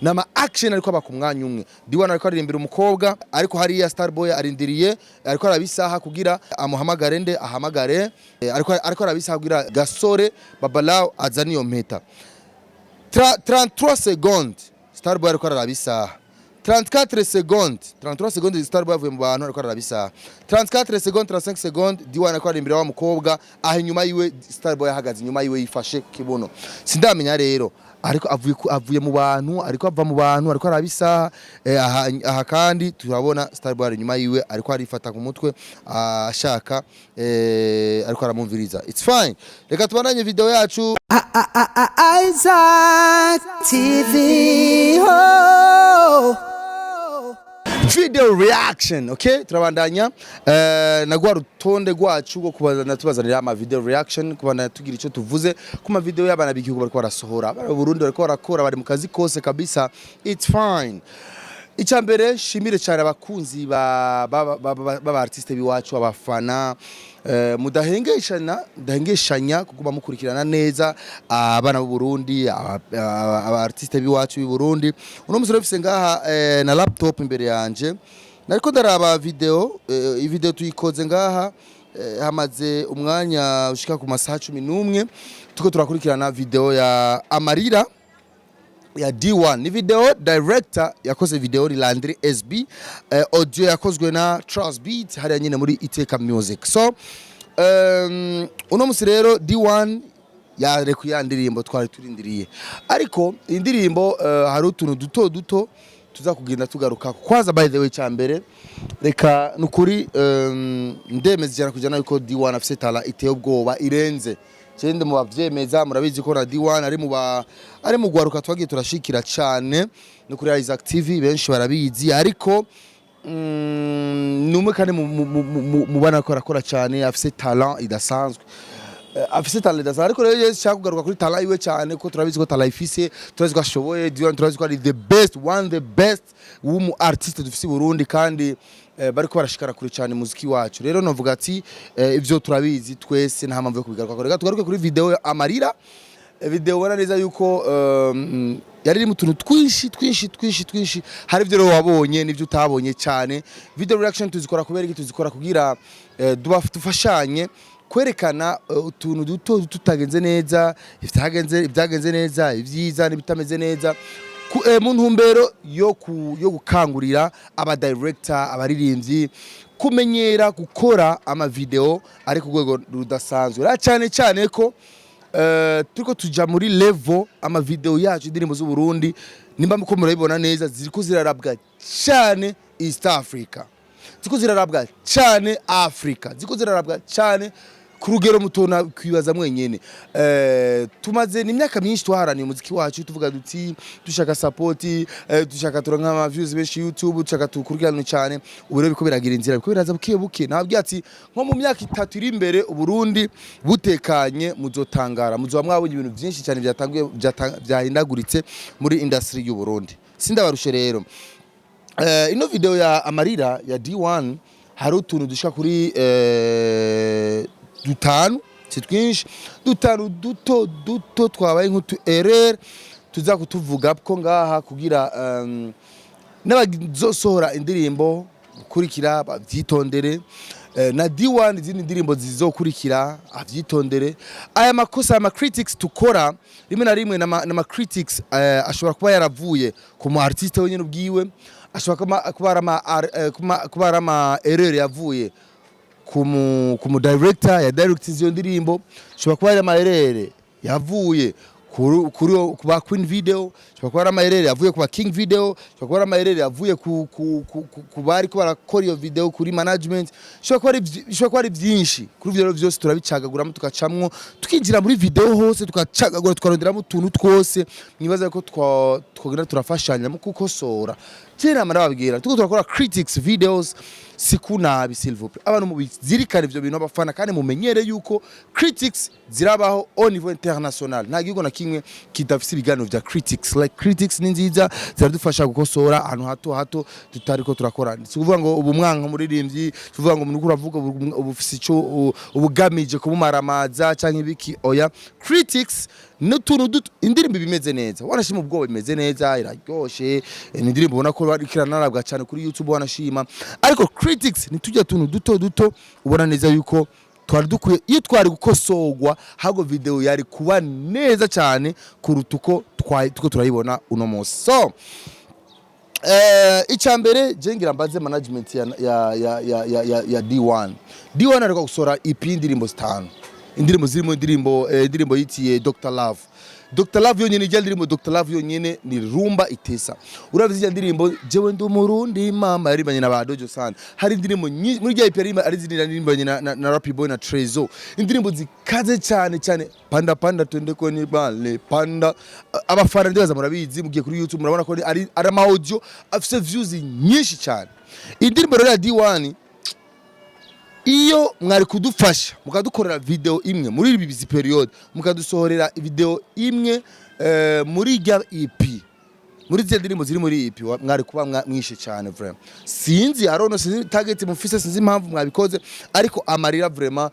Nama action ariko aba ku mwanya umwe. D1 ariko aririmbira umukobwa, ariko hariya Starboy arindiriye, ariko arabisaha kugira amuhamagare, nde ahamagare, ariko arabisaha kugira Gasore Babalao azane iyo mpeta. 33 secondes Starboy ariko araraba isaha, 34 secondes, 33 secondes Starboy avuye mu bantu ariko araraba isaha, 34 secondes, 35 secondes D1 ariko aririmbira wa mukobwa. Aho inyuma yiwe Starboy ahagaze inyuma yiwe yifashe kibuno. Sindamenya rero, ariko avuye mu bantu, ariko ava mu bantu, ariko araba isaha. Aha kandi turabona Starboy ari inyuma yiwe, ariko arifata ku mutwe, ashaka ariko aramumviriza. It's fine, reka tubandanye video yacu. Isaac TV. Oh. Video reaction, okay, turabandanya na rwa rutonde rwacu rwo kubandanya tubazanira ama video reaction, kubandanya tugira icyo tuvuze ku ma video y'abana b'igihugu bariko barasohora. Abana b'u Burundi bariko barakora, bari mu kazi kose kabisa. It's fine. Icya mbere, shimire cyane abakunzi ba artiste biwacu, abafana mudahengeshanya kuguma mukurikirana neza abana b'u Burundi, aba artiste biwacu b'i Burundi. Uno musore ufise ngaha na laptop imbere yanje, nariko ndaraba video. Video tuyikoze ngaha, hamaze umwanya ushika ku masaha 11 tuko turakurikirana video ya Amarira ya D1. Ni video director yakoze video ni Landry SB, audio yakozwe na Trust Beat hariya nyine muri Iteka Music. So uno musi rero D1 yarekuye ya ndirimbo twari turindiriye, ariko indirimbo hari utuntu duto duto tuza kugenda tugaruka kwanza. By the way, cyambere reka nukuri ndemeza 100% yuko D1 afise talent iteye ubwoba, irenze. Cyende mu bavyemeza, murabizi ko na D1 ari mu gwaruka twagiye turashikira cyane no kuri Isaac TV, benshi barabizi. Ariko numwe kandi mu bana akora cyane, afise talent idasanzwe. Afise talent idasanzwe. Ariko rero yesi nshaka kugaruka kuri talent iwe cyane, ko turabizi ko talent ifise, turabizi ko ashoboye D1, turabizi ko ari the best one, the best w'umu artiste dufise i Burundi, kandi bariko barashikara kure cyane muziki wacu. Rero novuga ati ivyo turabizi twese, nta mpamvu yo kubigaruka. Reka tugaruke kuri video ya Amarira. Video ubona neza yuko yari iri mu tuntu twinshi twinshi twinshi twinshi. Hari ibyo rero wabonye n'ibyo utabonye cyane. Video reaction tuzikora kubera iki? Tuzikora kugira dufashanye kwerekana utuntu duto duto tutagenze neza, ibyagenze neza, ibyiza n'ibitameze neza, mu ntumbero yo gukangurira aba director, abaririmbyi kumenyera gukora ama video ari ku rwego rudasanzwe. Ra cyane cyane ko turiko tuja muri level ama video yacu, indirimbo z'u Burundi, nimba muko murabibona neza, ziriko zirarabwa cyane East Africa, ziriko zirarabwa cyane Africa, ziriko zirarabwa cyane ku rugero mutona kwibaza mwenyene. Tumaze ni imyaka myinshi twaharaniye umuziki wacu, tuvuga duti dushaka support, dushaka turonka ama views benshi YouTube, dushaka tukurikirane cyane. Ubu rero biko biragira inzira, biko biraza buke buke. Nababwiye ati nko mu myaka 3 iri imbere, Uburundi butekanye, muzotangara, muzoba mwabonye ibintu byinshi cyane byatanguye byahindaguritse muri industry y'u Burundi. Sindabarushe rero. Ino video ya Amarira ya D1 hari utuntu dushika kuri dutanu, si twinshi, dutanu duto duto twabaye nk'utu erreur tuza kutuvuga ko ngaha kugira n'abazosohora indirimbo gukurikira bavyitondere, na D1 izindi ndirimbo zizokurikira avyitondere aya makosa. Aya ma critics tukora rimwe na rimwe n'ama critics ashobora kuba yaravuye ku mu artiste wenyine ubwiwe, ashobora kuba ari ama erreur yavuye ku mu director ya directinze iyo ndirimbo, ashobora kuba ari ama erreur yavuye kuri ku ba Queen Video, ashobora kuba ari ama erreur yavuye ku ba King Video, ashobora kuba ari ama erreur yavuye ku bari ko barakora iyo video, kuri management, ishobora kuba ari byinshi. Kuri ivyo rero vyose turabicagaguramo, tukacamwo, tukinjira muri video hose, tukacagagura, tukaronderamo utuntu twose mwibaza ko twogenda turafashanya mu gukosora. Kera ndababwira, tuko turakora critics videos si kunabi, s'il vous plaît, abantu mubizirikane ivyo bintu, abafana, kandi mumenyere yuko critics zirabaho au niveau international. Nta gihugu na kimwe kidafise ibiganiro vya critics like Critics ni nziza, ziradufasha gukosora ahantu hato hato tutariko turakora. Si kuvuga ngo ubu mwanka umuririmbyi, si kuvuga ngo umuntu uravuga ubu ufise ico ubugamije kumumaramaza canke ibiki. Oya, critics n'utuntu duto. Indirimbo ibimeze neza, wanashima ubwoba imeze neza, iraryoshe, ni indirimbo ubona ko bariko iranarabwa cyane kuri YouTube, wanashima. Ariko critics ni tujya tuntu duto duto ubona neza yuko twari dukwiye, iyo twari gukosorwa ahubwo video yari kuba neza cyane kuruta uko twari tuko turayibona uno munsi. So icya mbere je ngira mbaze management ya D1. D1 ariko gusohora EP, indirimbo zitanu, indirimbo zirimo indirimbo yitiye Dr Love. Dr Love yonyene, ijya ndirimbo Dr Love yonyene ni rumba itesa. Urabizi ijya ndirimbo "Jewe ndi Umurundi mama" yaririmbanye na ba Dojo sana. Hari indirimbo muri rya EP ari izindi yaririmbanye na Rappy Boy na Trezo, indirimbo zikaze cyane cyane. "Panda panda twende kwenye bale panda", abafana ndibaza murabizi, mugiye kuri YouTube murabona ko ari ama audio afise views nyinshi cyane. Indirimbo rero ya D1, iyo mwari kudufasha mukadukorera video imwe muri ibi bizi period, mukadusohorera video imwe muri rya EP, muri ziriya ndirimbo ziri muri EP, mwari kuba mwishe cyane vraiment. Sinzi, I don't know, sinzi target mufise, sinzi impamvu mwabikoze, ariko amarira vraiment,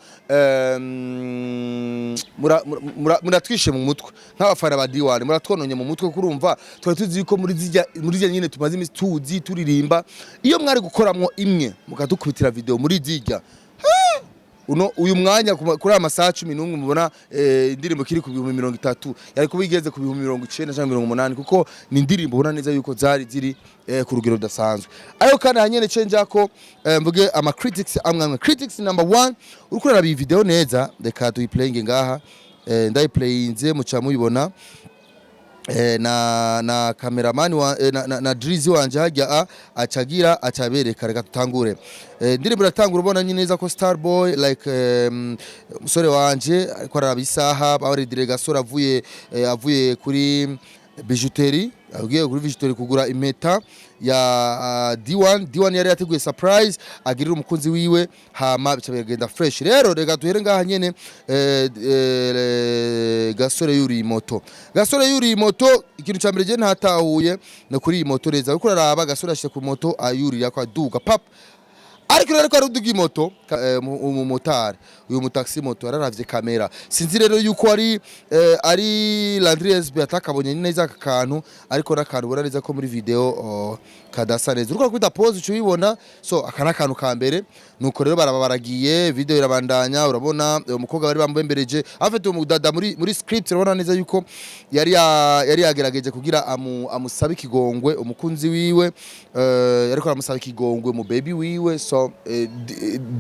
muratwishe mu mutwe nk'abafana ba D1, muratwononye mu mutwe. Kurumva twari tuzi yuko muri zijya nyine tumaze imisi tuzi turirimba, iyo mwari gukoramwo imwe mukadukubitira video muri zijya uno uyu mwanya kuri aya masaha 11 mubona indirimbo kiri ku 30,000, yari kuba igeze ku 90,000 cyangwa 80,000, kuko ni indirimbo ubona neza yuko zari ziri ku rugero rudasanzwe. Ariko kandi hanyene cenja ko mvuge ama critics amwe amwe. Critics number one, uriko uraraba iyi video neza, reka tuyiplayinge ngaha, ndayiplayinze muca muyibona, na cameraman wa, na Drizzy wanje hajya a acagira acabereka. Reka tutangure. Indirimbo iratangura ubona nyine neza ko Starboy, like umusore wanje, ariko araraba isaha, baridire gasore avuye kuri bijouterie, agiye kuri bijouterie kugura impeta ya D1. D1 yari yateguye surprise agirira umukunzi wiwe, hama bica bigenda fresh. Rero reka duhere ngaha nyene, gasore yuriye moto. Gasore yuriye moto, ikintu ca mbere je ntatahuye no kuri iyi moto reza uriko uraraba gasore ashyize ku moto, ayurira ko aduga pap. Ariko rero ariko aruduga imoto, umumotari, uyu mutaxi moto yararavye kamera. Sinzi rero yuko ari Landry SB atakabonye neza aka kantu, ariko n'akantu ubona neza ko muri video, oh, kadasa neza. Uriko kwita pause uca ubibona. So aka n'akantu ka mbere. Nuko rero baraba baragiye, video irabandanya. Urabona umukobwa bari bamubembereje afite umudada muri script, urabona neza yuko yari yagerageje kugira amusabe ikigongwe umukunzi wiwe, yariko aramusaba ikigongwe mu baby wiwe. So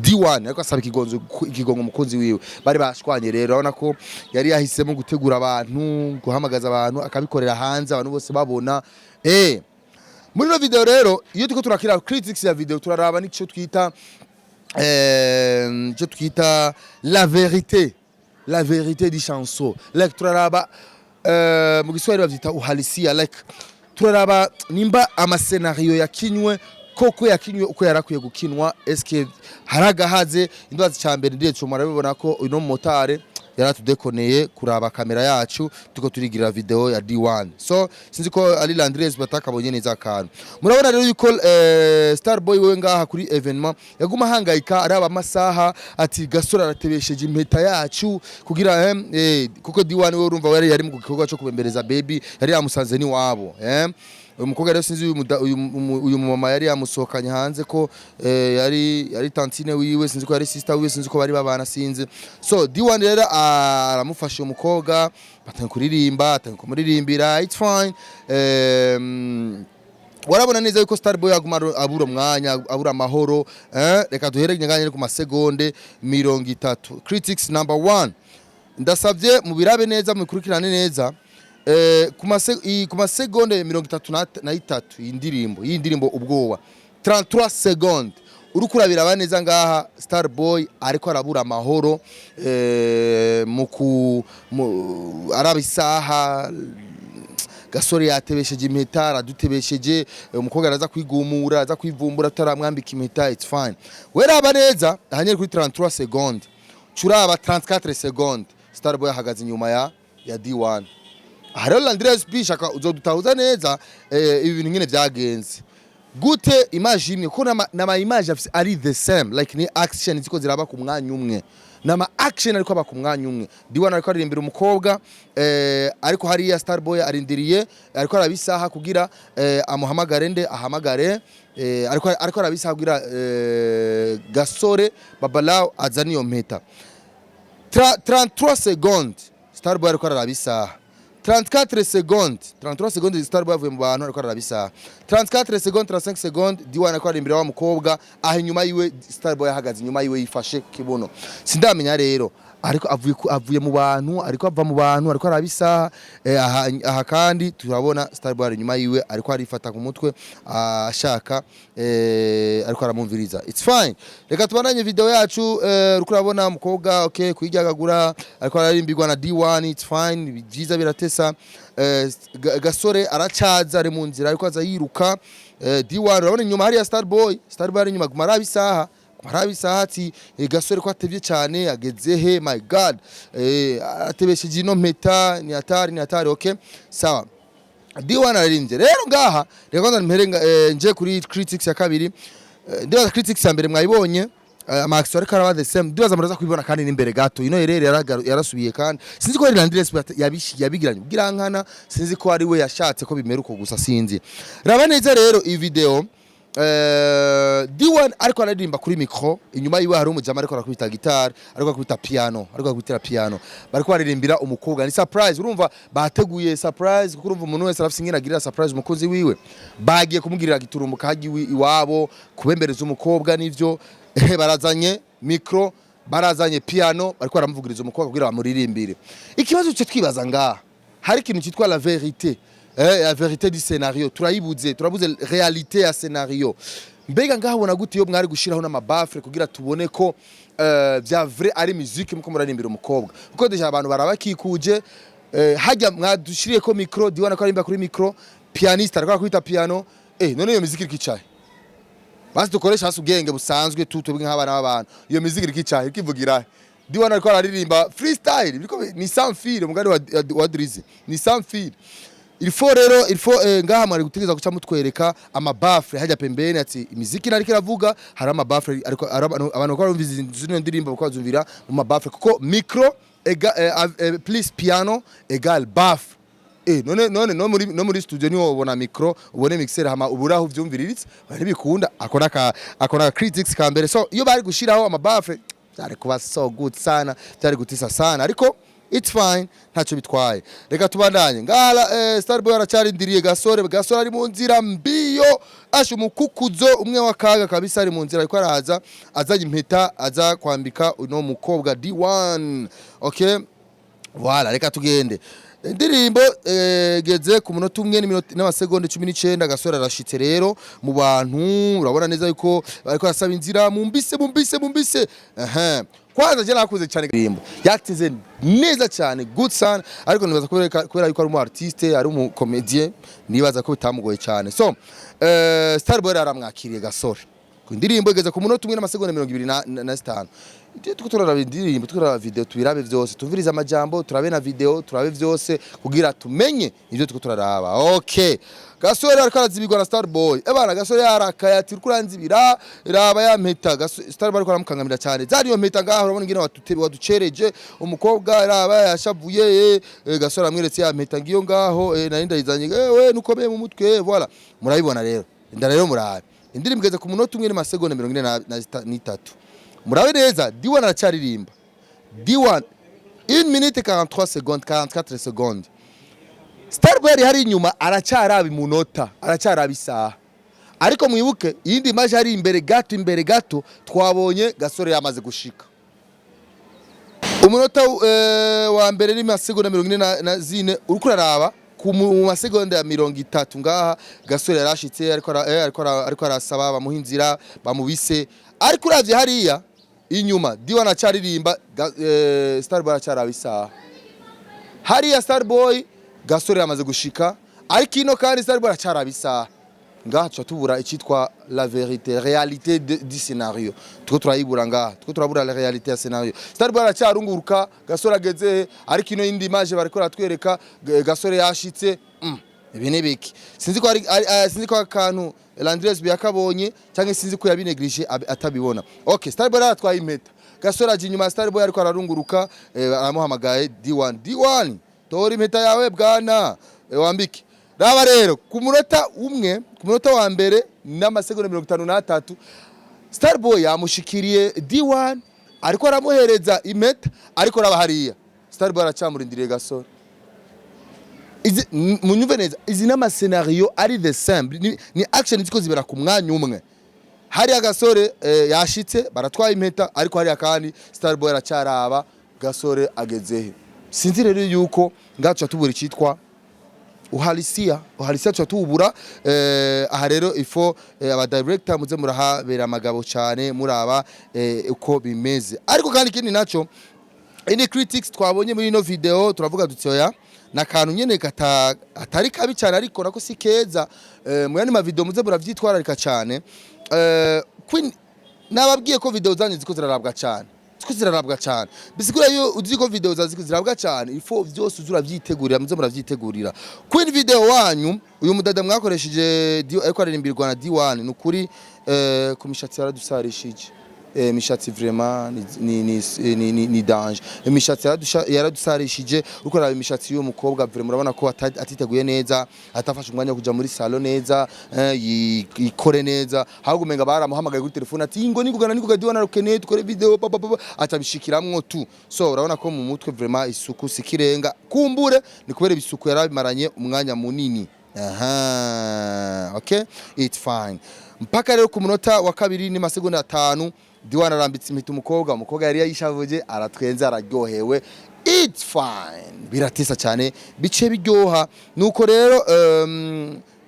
D1 yariko asaba ikigongwe umukunzi wiwe bari bashwanye. Rero urabona ko yari yahisemo gutegura abantu, guhamagaza abantu, akabikorera hanze abantu bose babona. Muri ino video rero, iyo turiko turakira critics ya video, turaraba n'ico twita la vérité, la vérité du chanson. Like turaraba, mu Giswahili bavyita uhalisia. Like turaraba nimba amascenario yakinywe koko yakinywe uko yarakwiye gukinwa, eske haragahaze indwazi. Ca mbere ndiye murabibona ko uno motare yaratudekoneye kuraba kamera yacu tuko turigirira video ya D1. So sinzi ko ari Landres batakabonye neza akantu. Murabona rero yuko Starboy wewe ngaha kuri événement yaguma hangayika araba amasaha, ati gasore aratebesheje impeta yacu kugira kuko D1 we urumva yari mu gikorwa cyo kubembereza baby, yari yamusanze ni wabo. Uyu mukobwa rero sinzi uyu mumama yari yamusohokanye hanze ko yari tantine wiwe, sinzi ko yari sister wiwe, sinzi ko bari babana, sinzi. So D1 rero aramufasha umukobwa, batanga kuririmba, atanga kumuririmbira, it's fine. Warabona neza yuko Starboy aguma abura umwanya, abura amahoro. Reka duhere nyanganye ku masegonde 30. Critics number one, ndasabye mubirabe neza, mubikurikirane neza. Ku masegonde 33 iyi ndirimbo ubwoba, 33 seconde, uriko urabiraba neza ngaha Starboy ariko arabura amahoro, araba isaha, gasore yatebesheje impeta, aradutebesheje, umukobwa araza kwigumura, araza kwivumbura tutaramwambika impeta. It's fine. Weraba neza ahanyere kuri 33 seconde, curaba 34 seconde, Starboy ahagaze inyuma ya D1. Aha rero, Landry SP, shaka uzodutahuza neza ibi bintu nyene vyagenze gute. Image imwe ko nama image afise ari the same, like ni action ziko ziraba ku mwanya umwe, nama action ariko aba ku mwanya umwe. D1 ariko aririmbira umukobwa, ariko hariya Starboy arindiriye, ariko arabisaha kugira amuhamagare, nde ahamagare, ariko arabisaha kugira Gasore Babalao azane iyo mpeta. 33 secondes Starboy ariko araraba isaha, 34 secondes, 33 secondes Starboy avuye mu bantu ariko araraba isaha, 34 secondes, 35 secondes D1 ariko ari imbere wa mukobwa. Aho inyuma yiwe Starboy ahagaze inyuma yiwe yifashe kibuno. Sindamenya rero, ariko avuye mu bantu, ariko ava mu bantu, ariko araba isaha. Aha kandi turabona Starboy ari inyuma yiwe, ariko arifata ku mutwe, ashaka ariko aramumviriza. It's fine, reka tubandanye video yacu. Uriko urabona umukobwa, okay, kwiryagagura, ariko ararimbirwa na D1. It's fine, byiza biratesa. Gasore aracaza, ari mu nzira, ariko aza yiruka. D1 urabona inyuma hariya Starboy, Starboy ari inyuma, guma araba isaha, araba isaha ati Gasore ko atevye cyane, ageze he? My God, atebesheje ino mpeta, ni hatari, ni hatari. Okay, sawa, D1 ararimbye rero ngaha. Reka kwanza mpere nje kuri critics ya kabiri. Ndibaza critics ya mbere mwayibonye, ama action ariko araba the same. Ndibaza muraza kubibona kandi n'imbere gato ino erere yarasubiye, kandi sinzi ko ari Landry yabigiranye ubwirankana, sinzi ko ari we yashatse ko bimera uko gusa, sinzi. Raba neza rero iyi video. D1 ariko araririmba kuri micro, inyuma yiwe hari umujama ariko arakubita guitar, ariko arakubita piano, ariko arakubitira piano. Bariko baririmbira umukobwa, ni surprise. Urumva bateguye surprise, kuko urumva umuntu wese arafise ingene agirira surprise umukunzi wiwe. Bagiye kumugirira giturumbuka hagiwe iwabo kubembereza umukobwa, nivyo. Barazanye micro, barazanye piano, bariko baramuvugiriza umukobwa kugira bamuririmbire. Ikibazo cyo twibaza ngaha, hari ikintu cyitwa la vérité, la vérité du scénario turayibuze, turabuze réalité ya scénario. Mbega ngaho ubona gute iyo mwari gushiraho n'ama baffles kugira tubone ko vya vrai ari musique muko murarimbira umukobwa? Kuko déjà abantu barabakikuje. Hajya mwadushiriye ko micro, D1 ko arimba kuri micro, pianiste ariko arakubita piano. None iyo musique irikicaye? Basi dukoresha hasi ubwenge busanzwe, tutubwe nk'abana b'abantu. Iyo musique irikicaye, ikivugira D1 ariko araririmba freestyle, biriko ni sans fil, umugani wa Drizzy ni sans fil. Il faut rero, il faut ngaha mwari gutegeza guca mutwereka ama baffles hajya pembeni, ati imiziki nariko iravuga, hari ama baffles, ariko abantu bakora bumva zino ndirimbo bakazumvira mu ma baffles, kuko micro plus piano égale baffle. None no muri studio niho ubona micro, ubone mixer, hama uburaho uvyumviriritse ntibikunda. Akona critics ka mbere. So iyo bari gushiraho ama baffles byari kuba so good sana, byari gutisa sana, ariko it's fine, ntacyo bitwaye. Reka tubandanye ngala. Starboy aracarindiriye Gasore. Gasore ari mu nzira mbiyo, asha umukukuzo umwe w'akaga kabisa, ari mu nzira, ariko araza azanye impeta, aza kwambika uno mukobwa D1. Okay, voilà, reka tugende. Indirimbo geze ku munota umwe n'iminota n'amasegonda 19. Gasore arashitse rero mu bantu, urabona neza yuko ariko arasaba inzira, mumbise, mumbise, mumbise. Ehe, kwanza je nakuze cyane, indirimbo yakize neza cyane, good sana, ariko nibaza kubera yuko ari umu artiste, ari umu comédien, nibaza ko bitamugoye cyane. So Starboy aramwakiriye Gasore. Indirimbo igeze ku munota umwe n'amasegonda 25. Ibyo tuko turaraba indirimbo, turaraba video, tubirabe vyose, tumvirize amajambo, turabe na video, turabe vyose kugira tumenye ivyo tuko turaraba. Okay, Gasore ariko arazibirwa na Starboy. Ebana, Gasore yarakaye ati: "Uriko uranzibira, raba ya mpeta." Starboy ariko aramukangamira cyane, zari iyo mpeta ngaho, urabona ingene waducereje umukobwa, raba yashavuye. Gasore amweretse ya mpeta, ngiyo ngaho, nari ndayizanye, we nukomeye mu mutwe. Voilà, murabibona rero, nda rero murabe indirimbo igeze ku munota umwe n'amasegonda 43. Murabe neza, D1 aracyaririmba. D1, 1 minute 43 secondes, 44 secondes. Starboy ari hari inyuma, aracyaraba imunota, aracyaraba isaha. Ariko mwibuke iyindi image ari imbere gato, imbere gato twabonye Gasore yamaze gushika. Umunota wa mbere ni masegonda 44. Uriko uraraba ku mu masegonda ya 30 ngaha Gasore yarashitse, ariko arasaba bamuha inzira, bamubise. Ariko uravye hariya inyuma, D1 acyaririmba, Starboy aracyaraba isaha. Hariya Starboy, Gasore yamaze gushika, ariko ino kandi Starboy aracyaraba isaha. Ngaha tuca tubura icitwa la vérité, réalité du scénario. Tuko turayibura ngaha, tuko turabura la réalité ya scénario. Starboy aracyarunguruka, Gasore ageze he? Ariko ino yindi image bariko baratwereka Gasore yashitse. Ibi ni biki? Sinzi ko sinzi ko akantu Landres yakabonye cyangwa sinzi ko yabinegirije atabibona. Okay, Starboy aratwaye impeta, Gasore aje inyuma ya Starboy ariko ararunguruka, aramuhamagaye: "D1, D1, tora impeta yawe bwana, wambike." Raba rero ku munota umwe, ku munota wa mbere n'amasegonda 53, Starboy yamushikiriye D1 ariko aramuhereza impeta, ariko raba hariya Starboy aracamurindiriye Gasore. Izi munyumve neza, izi n'ama scénario ari the same, ni action ziko zibera ku mwanya umwe. Hariya Gasore yashitse, baratwaye impeta, ariko hariya kandi Starboy aracaraba Gasore agezehe. Sinzi rero yuko ngaca tubura icitwa uhalisia. Uhalisia tuca tuwubura. Aha rero ifo aba director muze murahabera amagabo cyane, muraba uko bimeze. Ariko kandi ikindi naco, ini critics twabonye muri ino video, turavuga duti oya, nakantu nyene kata atari kabi cyane, ariko nako si keza. Mu yandi ma video muze muravyitwararika cyane. Queen, nababwiye ko video zanyu ziko zirarabwa cyane, ziko zirarabwa cyane. Bisigura iyo uzi ko video zawe ziko zirabwa cyane, ifo vyose uzi uravyitegurira, muze muravyitegurira. Queen Video wanyu, uyu mudada mwakoresheje ariko aririmbirwa na D1, nukuri ku mishatsi yaradusarishije. Mishatsi vraiment ni danger. Imishatsi yaradusarishije. Uko raba imishatsi y'uwo mukobwa, vraiment urabona ko atiteguye neza, atafashe umwanya wo kuja muri salon neza, yikore neza. Ahubwo umenga baramuhamagaye kuri telefone ati: "Ngo nigugana niguga D1 arukeneye dukore video pa pa pa," atabishikiramwo tu. So urabona ko mu mutwe vraiment isuku sikirenga, kumbure ni kubera ibisuku yarabimaranye umwanya munini. Aha, okay, it's fine. Mpaka rero ku munota wa kabiri ni masegonda 5, D1 arambitse impeta umukobwa. Umukobwa yari yayishavuje, aratwenze, araryohewe. It's fine, biratesa cyane, bice biryoha. Nuko rero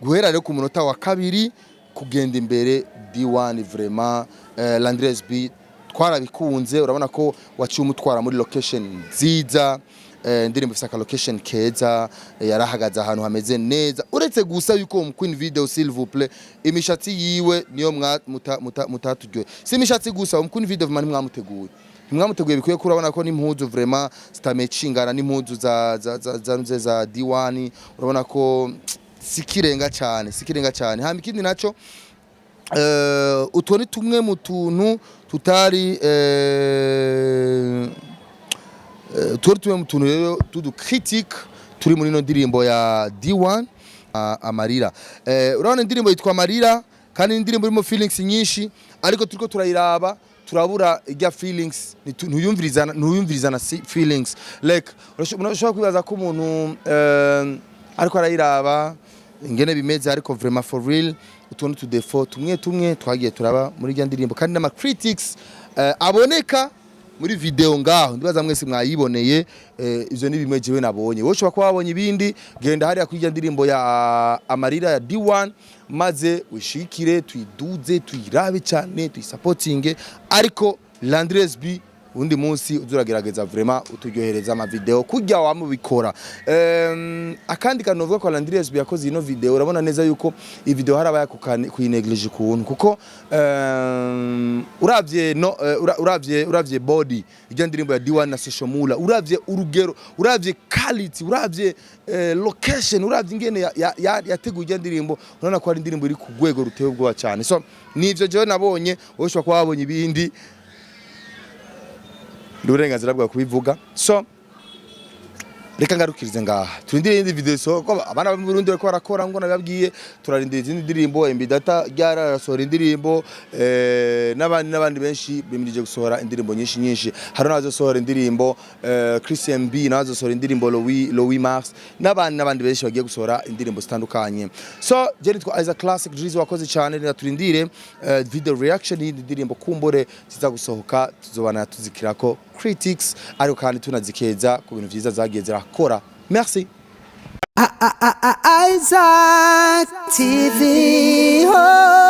guhera rero ku munota wa kabiri kugenda imbere, D1 vraiment, Landres B twarabikunze. Urabona ko waciye umutwara muri location nziza, indirimbo ifise aka location keza, yarahagaze ahantu hameze neza, uretse gusa yuko mu Queen Video, s'il vous plaît, imishatsi yiwe niyo mutaturyohe. Si imishatsi gusa, mu Queen Video vraiment ntimwamuteguye bikwiye, ko urabona ko n'impuzu vraiment zitamecingana n'impuzu za D1. Urabona ko sikirenga cyane, sikirenga cyane. Hama ikindi naco, utwo ni tumwe mu tuntu tutari turi tumwe mu tuntu rero tudu critique turi muri ino ndirimbo ya D1, Amarira. Urabona indirimbo yitwa Amarira, kandi indirimbo irimo feelings nyinshi, ariko turiko turayiraba turabura ijya feelings. Ntuyumvirizana feelings. Like urashobora kwibaza ko umuntu ariko arayiraba ingene bimeze, ariko vraiment for real utuntu tu défaut tumwe tumwe twagiye turaba muri irya ndirimbo, kandi n'ama critics aboneka muri video ngaho, ndibaza mwese mwayiboneye. Ivyo ni bimwe jewe nabonye. Wowe ushobora kuba wabonye ibindi. Genda hariya kuri irya ndirimbo ya Amarira ya D1, maze wishikire, tuyiduze, tuyirabe cyane, tuyisapotinge. Ariko Landres B, undi munsi uzuragerageza vraiment uturyohereza ama video kurya wamubikora. Akandi kantu novuga ko Landres B yakoze ino video, urabona neza yuko iyi video hari abaya kuyineglige ukuntu, kuko uravye no uravye body ijya ndirimbo ya D1 na Social Mula, uravye urugero, uravye quality, uravye location, uravye ingene yateguye ijya ndirimbo, urabona ko ari indirimbo iri ku rwego ruteye ubwoba cyane. So nivyo jewe nabonye, wowe ushobora kuba wabonye ibindi, ni uburenganzira bwawe kubivuga. So reka ngarukirize ngaha, turindire iyindi video isoko. Abana bo mu Burundi bariko barakora, ngo nababwiye, turarindira izindi ndirimbo. MB Data ryarasohora indirimbo, n'abandi n'abandi benshi bimirije gusohora indirimbo nyinshi nyinshi. Hari n'abazosohora indirimbo, Christian B n'abazosohora indirimbo, Louis Mars n'abandi n'abandi benshi bagiye gusohora indirimbo zitandukanye. So je nitwa Isaac Classic Drizzy, wakoze cyane. Reka turindire video reaction y'indi ndirimbo kumbure ziza gusohoka, tuzobana tuzikirako critics, ariko kandi tunazikeza ku bintu vyiza zagiye zirakora. Merci. Isaac TV. Oh.